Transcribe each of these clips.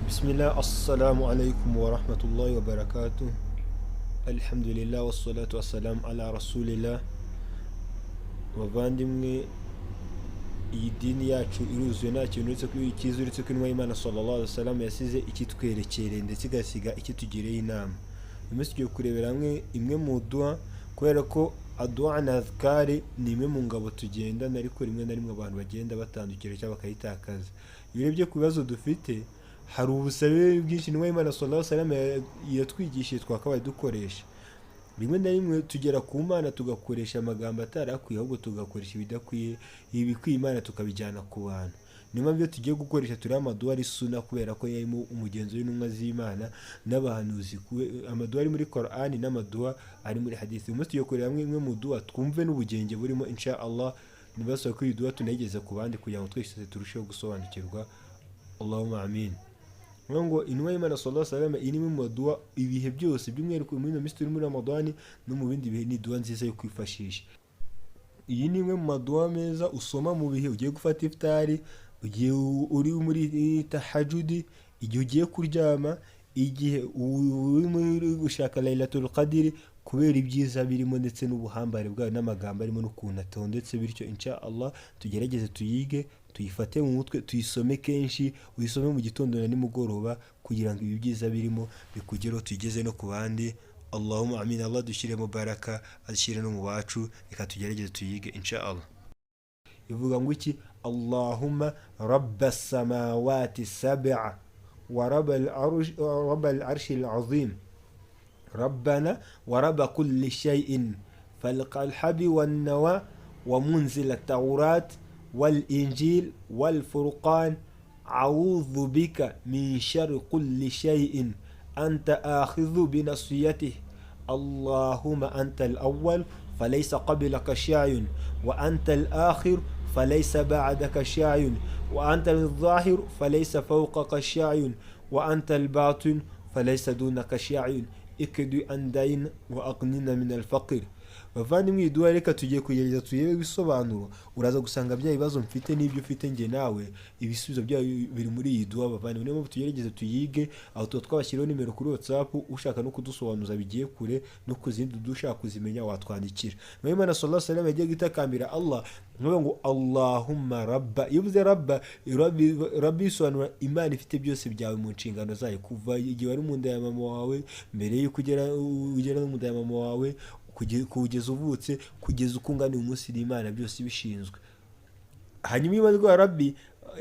Bismillah, assalamu alaikum wa rahmatullahi wa barakatuh. Alhamdulillah, wassalatu wassalamu ala rasulillah. Bavandimwe, iyi dini yacu iruzuye, nta kintu uretse ko icyiza, uretse ko intumwa y'Imana sallallahu alaihi wasallam yasize ikitwerekereye ndetse igasiga ikitugiriye inama. Uyu munsi tugiye kurebera hamwe imwe mu dua, kubera ko adua na adhkari ni imwe mu ngabo tugendana, ariko rimwe na rimwe abantu bagenda batandukira cyangwa bakayitakaza. Iyo urebye ku bibazo dufite, hari ubusabe bwinshi intumwa y'Imana sallallahu alaihi wasallam yatwigishije twakabaye dukoresha. Rimwe na rimwe tugera ku Mana tugakoresha amagambo atari akwiye, ahubwo tugakoresha ibidakwiye, ibikwiye Imana tukabijyana ku bantu. Niyo mpamvu iyo tugiye gukoresha turiho amaduwa ari suna, kubera ko yarimo umugenzo w'intumwa z'Imana n'abahanuzi, amaduwa ari muri Korani n'amaduwa ari muri hadisi. Uyu munsi tugiye kureba hamwe imwe mu duwa, twumve n'ubugenge burimo, insha Allah. Nibasaba ko iyi duwa tunayigeze ku bandi kugira ngo twese turusheho gusobanukirwa. Allahumma amin. Niyo ngo intumwa y'Imana sallallahu alaihi wasallam iri mu maduwa ibihe byose, by'umwihariko muri ino minsi turi muri Ramadani no mu bindi bihe, ni duwa nziza yo kwifashisha. Iyi ni imwe mu maduwa meza usoma mu bihe ugiye gufata ifutari, igihe uri muri tahajudi, igihe ugiye kuryama, igihe uri muri gushaka Laylatul Qadr, kubera ibyiza birimo ndetse n'ubuhambare bwayo n'amagambo arimo n'ukuntu atondetse. Bityo insha Allah tugerageze tuyige, tuyifate mu mutwe, tuyisome kenshi, uyisome mu gitondo na nimugoroba, kugira ngo ibi byiza birimo bikugereho, tuyigeze no ku bandi. Allahumma amin. Allah dushyiremo baraka, adushyire no mu bacu. Reka tugerageze tuyige insha Allah. Ivuga ngo iki? Allahumma rabba samawati sab'a wa rabba al-arshi al-azim, rabbana wa rabba kulli shay'in, falqa al-habi wan-nawa, wa munzil at-tawrat wal-injil wal-furqan, a'udhu bika min sharri kulli shay'in anta akhidhu binasiyatihi. Allahumma anta al-awwal falaysa qablaka shay'un, wa anta al-akhir falaysa ba'daka shay'un, wa anta al-zahir falaysa fawqaka shay'un, wa anta al-batin falaysa dunaka shay'un, ikdi an dayn wa aghnina min al-faqr. Bavandimwe, iyi duwa reka tugiye kugerageza turebe ibisobanuro. Uraza gusanga bya bibazo mfite n'ibyo ufite njye nawe, ibisubizo byayo biri muri iyi duwa. Bavandimwe, niyo mpamvu tugerageze tuyige. Aho tuba twabashyiriyeho nimero kuri WhatsApp, ushaka no kudusobanuza bigiye kure no ku zindi dushaka kuzimenya watwandikira. Nawe Imana sallallahu alaihi wasallam yagiye gutakambira Allah nkuvuga ngo Allahumma rabba. Iyo uvuze rabba, rabbi, rabbi bisobanura Imana ifite byose byawe mu nshingano zayo, kuva igihe wari mu nda ya mama wawe, mbere y'uko ugera no mu nda ya mama wawe, kugeza uvutse, kugeza uko ungana uyu munsi, ni Imana byose ibishinzwe. Hanyuma iyo umaze rabbi,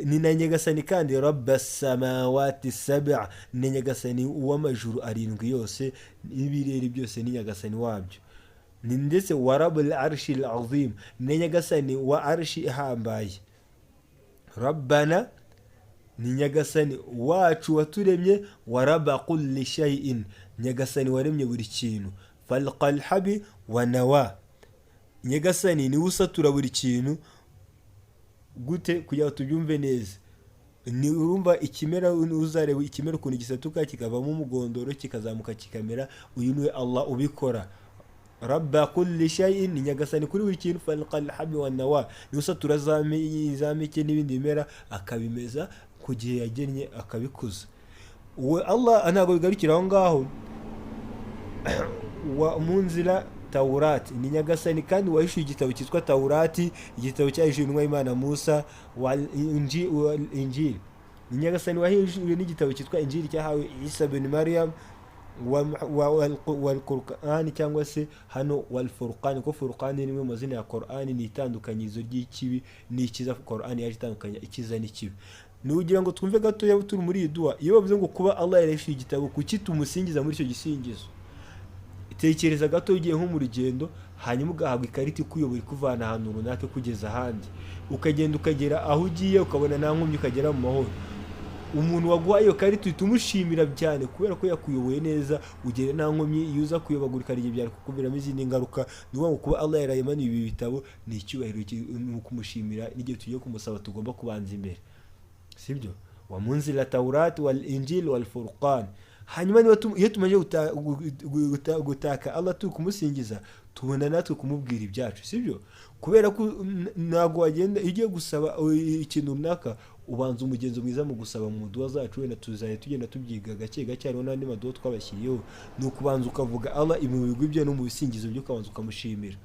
ni na Nyagasani kandi, rabba samawati sab'a, ni Nyagasani w'amajuru arindwi yose n'ibirere byose, ni Nyagasani wabyo. Ni ndetse wa rabbul arshi azim, ni Nyagasani wa arshi ihambaye. Rabbana, ni Nyagasani wacu waturemye, wa rabba kulli shay'in, Nyagasani waremye buri kintu, falqal habi wa nawa, Nyagasani niwe usatura buri kintu. Gute? Kugira ngo tubyumve neza, ni urumva ikimera, uzareba ikimera ukuntu gisatuka kikavamo umugondoro, kikazamuka kikamera, uyu niwe Allah ubikora. Rabba kulli shay'in, ni Nyagasani kuri buri kintu, falqal habi wa nawa, niwe usatura za mpeke n'ibindi bimera, akabimeza ku gihe yagennye, akabikuza. Uwo Allah ntabwo bigarukira aho ngaho. Wa munzila Tawurati, ni Nyagasani kandi wahishuye igitabo cyitwa Tawurati, igitabo cyahishuye intumwa y'Imana Musa, wa Injili, ni Nyagasani wahishuye n'igitabo cyitwa Injili cyahawe Isa bin Mariam, wa Qur'ani, cyangwa se hano wal Furqani, ko Furqani ni imwe mu mazina ya Qur'ani, ni itandukanyirizo ry'ikibi n'ikiza. Qur'ani yaje itandukanya ikiza n'ikibi. Ni ugira ngo twumve gatoya turi muri iyi duwa. Iyo bavuze ngo kuba Allah yarashyuye igitabo, kuki tumusingiza muri icyo gisingizo? Tekereza gato ugiye nko mu rugendo, hanyuma ugahabwa ikarita ikuyobora, ikuvana ahantu runaka kugeza ahandi, ukagenda ukagera aho ugiye, ukabona nta nkomyi, ukagera mu mahoro. Umuntu waguhaye iyo karita uhita umushimira cyane, kubera ko yakuyoboye neza ugera nta nkomyi. Iyo uza kuyobagurika igihe byari kukuviramo izindi ngaruka. Ni ukuvuga ngo kuba Allah yarayemanuye ibi bitabo ni icyubahiro, ni ukumushimira. N'igihe tugiye kumusaba tugomba kubanza imbere, sibyo? Wa munzila Tawurati wal Injil wal Furqan. Hanyuma niba iyo tumaze gutaka Allah turi kumusingiza. Tubona natwe kumubwira ibyacu, sibyo? Kubera ko ntabwo wagenda iyo ugiye gusaba ikintu runaka, ubanza umugenzo mwiza mu gusaba mu duwa zacu. Wenda tuzajya tugenda tubyiga gake gake, hariho n'andi maduwa twabashyiriyeho. Ni ukubanza ukavuga Allah mu bigwi bye no mu bisingizo bye, ukabanza ukamushimira,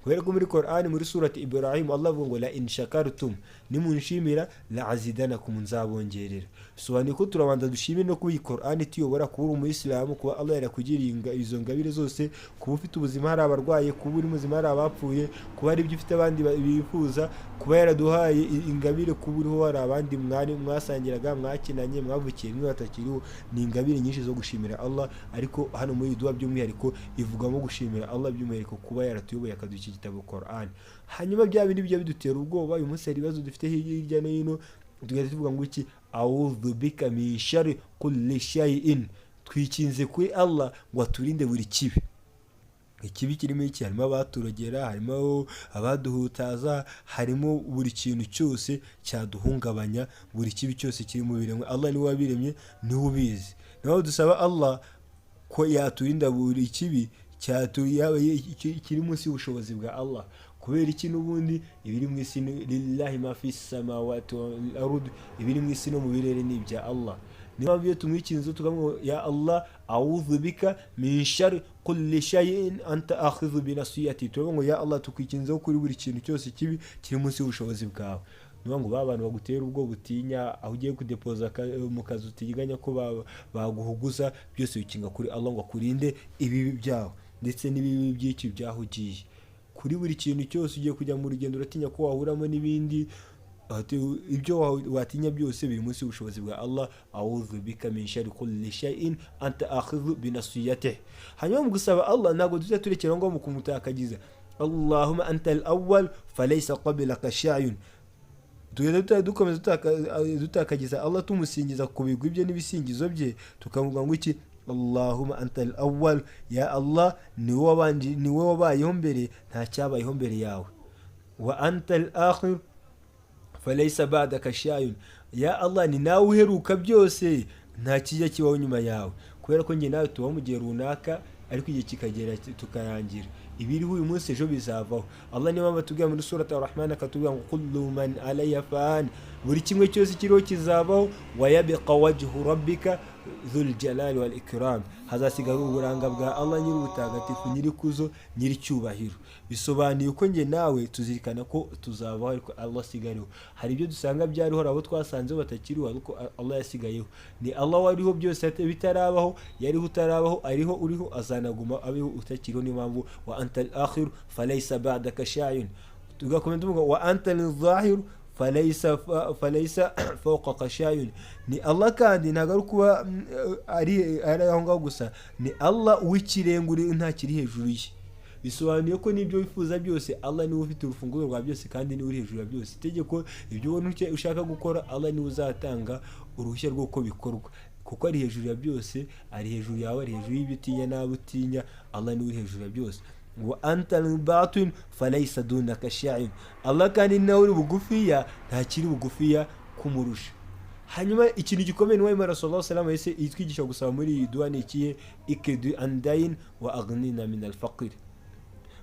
kubera ko muri Quran, muri surati Ibrahim, Allah avuga ngo: "La in shakartum", nimunshimira, "la azidanakum", nzabongerera. Bisobanuye ko turabanza dushimire no kuba iyi Quran ituyobora, kuba uri umuyisilamu, kuba Allah yarakugiriye izo ngabire zose, kuba ufite ubuzima hari abarwaye, kuba uri muzima hari abapfuye, kuba hari ibyo ufite abandi bifuza, kuba yaraduhaye ingabire, kuba uriho hari abandi mwari mwasangiraga, mwakinanye, mwavukiye rimwe batakiriho. Ni ingabire nyinshi zo gushimira Allah. Ariko hano muri iyi duwa by'umwihariko ivugamo gushimira Allah by'umwihariko kuba yaratuyoboye, akaduha iki gitabo Quran. Hanyuma bya bindi bijya bidutera ubwoba, uyu munsi hari ibibazo dufite hirya no hino, tugahita tuvuga ngo iki? "A'udhu bika min sharri kulli shay'in", twikinze kuri Allah ngo aturinde buri kibi. Ikibi kirimo iki? Harimo abaturogera, harimo abaduhutaza, harimo buri kintu cyose cyaduhungabanya, buri kibi cyose kiri mu biremwa. Allah niwe wabiremye, niwe ubizi. Niyo dusaba Allah ko yaturinda buri kibi yaba kiri munsi y'ubushobozi bwa Allah. Kubera iki? N'ubundi ibiri mu isi ni lillahi ma fi samawati wal ard, ibiri mu isi no mu birere ni ibya Allah. Niyo mpamvu iyo tumwikinze tukavuga: "Ya Allah, a'udhu bika min sharri kulli shay'in anta akhidhu bi nasiyati", turavuga ngo: "Ya Allah, tukwikinzeho kuri buri kintu cyose kibi kiri munsi y'ubushobozi bwawe." Niyo ngo ba bantu bagutera ubwoba utinya, aho ugiye kudepoza mu kazi utiganya ko baguhuguza, byose wikinga kuri Allah ngo akurinde ibibi byawe ndetse n'ibibi by'iki byaho ugiye. Kuri buri kintu cyose ugiye kujya mu rugendo, uratinya ko wahuramo n'ibindi. Ati, ibyo watinya byose biri munsi y'ubushobozi bwa Allah. "A'udhu bika min sharri kulli shay'in anta akhidhu bi nasiyatihi." Hanyuma mu gusaba Allah ntabwo tujya turekera ngo mu kumutakagiza: "Allahumma anta al-awwal falaysa qablaka shay'un." Tugenda dukomeza dutakagiza Allah, tumusingiza ku bigwi bye n'ibisingizo bye, tukavuga ngo iki? "Allahumma anta al-awwal", ya Allah, ni wowe wabanje, ni wowe wabayeho mbere, nta cyabayeho mbere yawe. "Wa anta al-akhir falaysa ba'daka shay'un", ya Allah, ni nawe uheruka byose, nta kijya kibaho nyuma yawe. Kubera ko njye nawe tubaho mu gihe runaka, ariko igihe kikagera tukarangira. Ibiriho uyu munsi ejo bizavaho. Allah niyo mpamvu atubwira muri surat Ar-Rahman, akatubwira ngo: "Kullu man alayha fan", buri kimwe cyose kiriho kizabaho. "Wa yabqa wajhu rabbika dhul jalali wal ikram", hazasigara uburanga bwa Allah nyiri ubutagatifu, nyiri kuzo, nyiri cyubahiro. Bisobanuye ko njye nawe tuzirikana ko tuzavaho ariko Allah asigariho. Hari ibyo dusanga byariho, hari abo twasanzeho batakiriho, ariko Allah yasigayeho. Ni Allah wariho byose bitarabaho, yariho utarabaho, ariho uriho, azanaguma abeho utakiriho. Niyo mpamvu "wa anta al-akhir falaysa ba'daka shay'un". Tugakomeza tuvuga: "Wa anta al-zahir falaysa fawqaka shay'un." Ni Allah kandi ntabwo ari kuba ari aho ngaho gusa, ni Allah w'ikirenga, uri ntakiri hejuru ye. Bisobanuye ko n'ibyo wifuza byose, Allah niwe ufite urufunguzo rwa byose kandi niwe uri hejuru ya byose. Itegeko, ibyo ubona ushaka gukora, Allah niwe uzatanga uruhushya rw'uko bikorwa, kuko ari hejuru ya byose, ari hejuru yawe, ari hejuru y'ibyo utinya n'abo utinya. Allah niwe uri hejuru ya byose. "Wa anta al-batin falaysa dunaka shay'un." Allah kandi nawe uri bugufiya, ntakiri bugufiya kumurusha. Hanyuma ikintu gikomeye ni Imana sallallahu alaihi wasallam yahise itwigisha gusaba muri iyi dua ni ikihe? "Iqdi andain wa aghnina min al-faqr."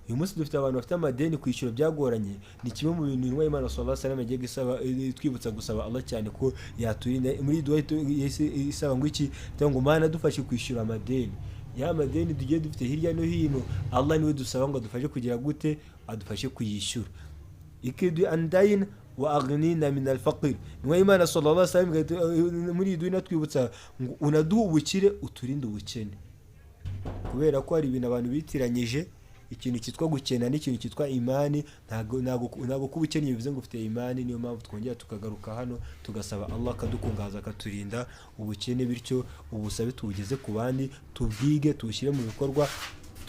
Uyu munsi dufite abantu bafite amadeni, kwishyura byagoranye. Ni kimwe mu bintu intumwa y'Imana sallallahu alaihi wasallam yagiye gusaba, twibutsa gusaba Allah cyane ko yaturinda. Muri iyi dua yahise isaba ngo iki? Cyangwa ngo: "Mana, dufashe kwishyura amadeni", ya madeni tugiye dufite hirya no hino. Allah niwe dusaba ngo adufashe kugira gute? Adufashe kuyishyura. "Iqdi andain wa aghnina min al-faqr." Intumwa y'Imana sallallahu alaihi wasallam muri iyi dua inatwibutsa ngo unaduhe ubukire, uturinde ubukene, kubera ko hari ibintu abantu bitiranyije, ikintu cyitwa gukena n'ikintu cyitwa imani. Ntabwo kuba ukennye bivuze ngo ufite imani. Niyo mpamvu twongera tukagaruka hano tugasaba Allah akadukungahaza, akaturinda ubukene. Bityo ubusabe tubugeze ku bandi, tubwige, tubushyire mu bikorwa,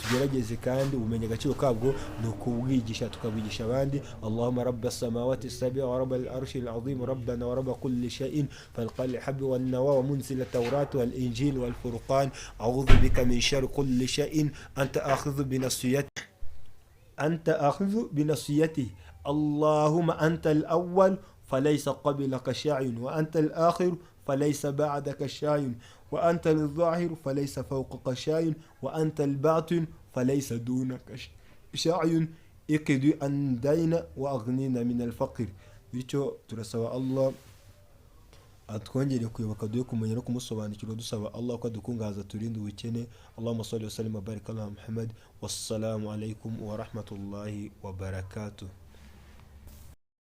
tugerageze kandi ubumenyi agaciro kabwo ni ukubwigisha, tukabwigisha abandi. "Allahumma rabba samawati sabi wa rabba al-arshi al-azim, rabbana wa rabba kulli shay'in, falqa al-habbi wan nawa wa munzil at-tawrat wal injil wal furqan, a'udhu bika min sharri kulli shay'in anta akhidhu bi nasiyati, anta akhidhu bi nasiyati. Allahumma anta al-awwal falaysa qablaka shay'un, wa anta al-akhir falaysa ba'daka shay'un, وأنت الظاهر فليس فوقك شيء، وأنت الباطن فليس دونك Sha'yun iqdi an dayna wa aghnina min alfaqir. Bityo turasaba Allah atwongere kuyoboka, duhe kumenya no kumusobanukirwa. Dusaba Allah ko adukungahaza, turinde ubukene. Allahumma salli wa sallim wa barik ala Muhammad. Wassalamu alaikum wa rahmatullahi wa barakatuh.